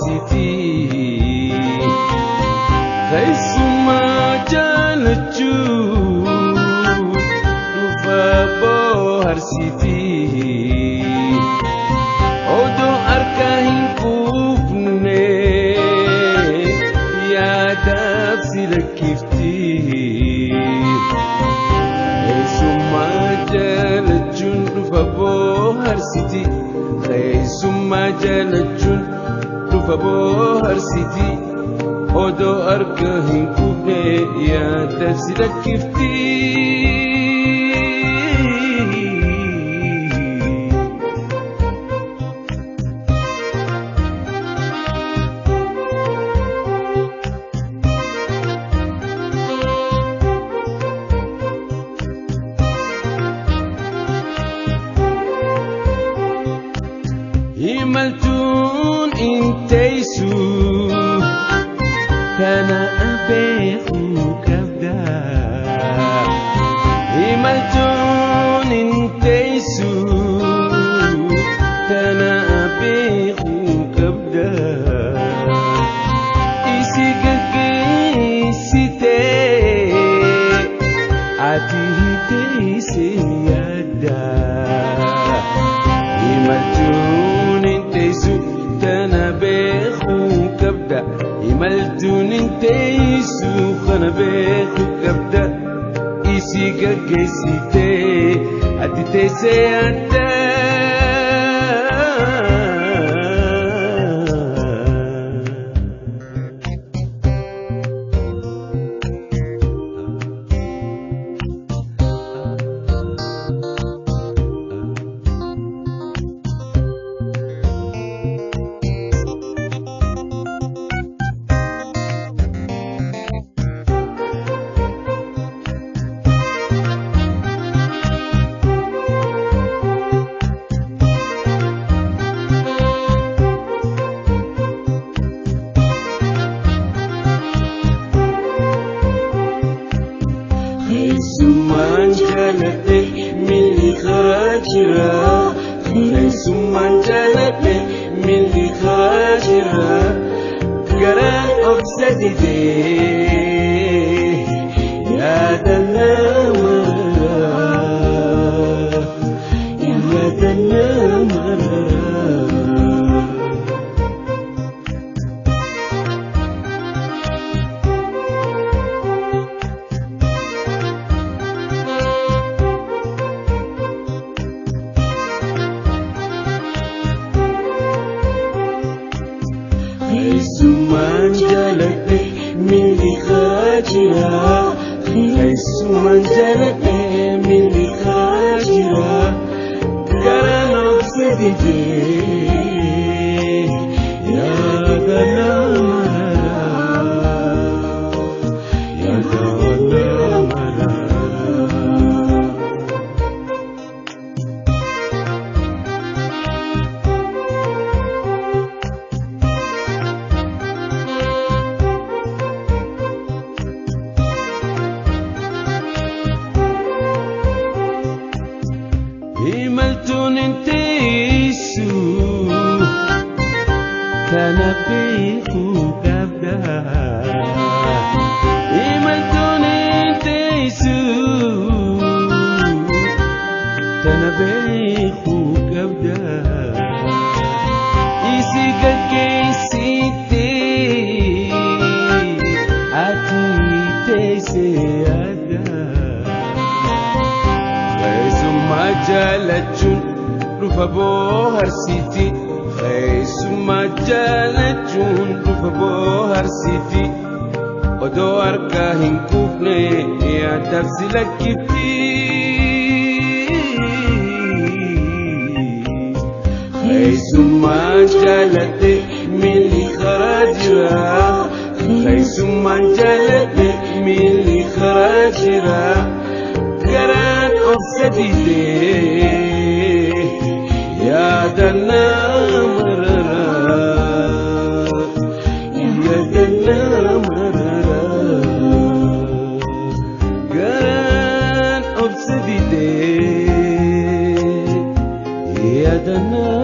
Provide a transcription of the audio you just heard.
boharsiti. Keessumaa jaalachuun dhufa boharsiti. Odoo harka hin quufne yaadaaf si lakkifti. Keessumaa jaalachuun dhufa boharsiti. Keessumaa jaalachuun dhufa boharsiti. Odoo harka hin quufne yaadaaf si lakkifti. Imaltuun inteessu kana beekuu qabda. Imaltuun inteessu kana beekuu qabda. Isi gaggeessitee ati teessee yaadda. Imaltuun inteessu tana beekuu qabda. Imaltuun inteessu kana beekuu qabda. Isi gaggeessitee ati teessee yaadda. Keessumaan jaaladhe miilli karaa jira. Keessumaan jaaladhe miilli karaa jira. Garaan obsa didee yaada nama yaada nama. Keessumaan jaaladhe miilli karaa jira. Keessumaan jaaladhe miilli karaa jira. Garaan obsa didee yaada nama yaada nama. Imaltuun inteessu kana beekuu qabda. Imaltuun inteessu kana beekuu qabda. Isi gaggeessitee ati teessee yaadda. Keessumaa jaalachuun dhufa boharsiti. Keessumaa jaalachuun dhufa boharsiti. Odoo harka hin quufne yaadaaf si lakkifti. Keessumaan jaaladhe miilli karaa jira. Keessumaan jaaladhe miilli karaa jira. Garaan obsa didee yaada nama yaada nama. Garaan obsa didee yaada nama.